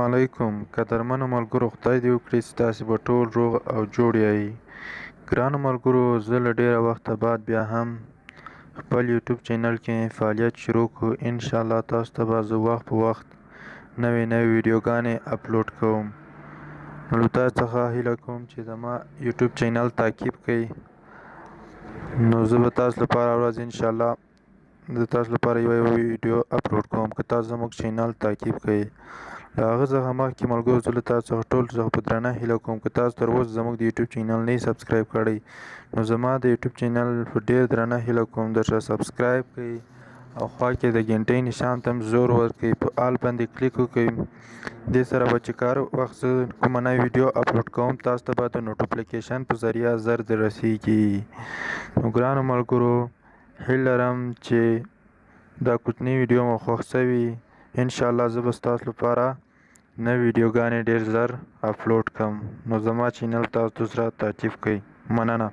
علیکم قدرمنو ملګرو، خدای دې وکړي چې تاسې به ټول روغ او جوړ یئ. ګرانو ملګرو، زه له ډېره وخته بعد بیا هم خپل یوټیوب چینل کې فعالیت شروع کړو. انشاءالله تاسو ته به زه وخت په وخت نوې نوې ویډیوګانې اپلوډ کوم. نو له تاسو څخه هیله کوم چې زما یوټیوب چینل تعقیب کړئ. نو زه به تاسو لپاره ورځ انشاءالله د تاسو لپاره یوه یوه ویډیو اپلوډ کوم که تاسو زموږ چینل تعقیب کړئ. له هغه څخه مخکې ملګرو، زه له تاسو څخه ټول څخه په درنه هیله کوم که تاسو تر اوسه زموږ د یوټیوب چینل نه سبسکرایب کړئ، نو زما د یوټیوب چینل په ډیر درنه هیله کوم درسره سبسکرایب کړئ او خوا کې د ګنټۍ نشان ته هم زور ورکړئ، په آل باندې کلیک وکړئ. دې سره به چې کار وخت زه کومه نوې ویډیو اپلوډ کوم، تاسو ته به د نوټیفیکیشن په ذریعه زر دررسیږي. نو ګرانو ملګرو، هیله لرم چې دا کوچنۍ ویډیو مو خوښ سوي. انشاءالله زه به ستاسو لپاره نوې ویډیوګانې ډېر زر اپلوډ کړم. نو زما چینل تاسو سره تعقیب کړئ. مننه.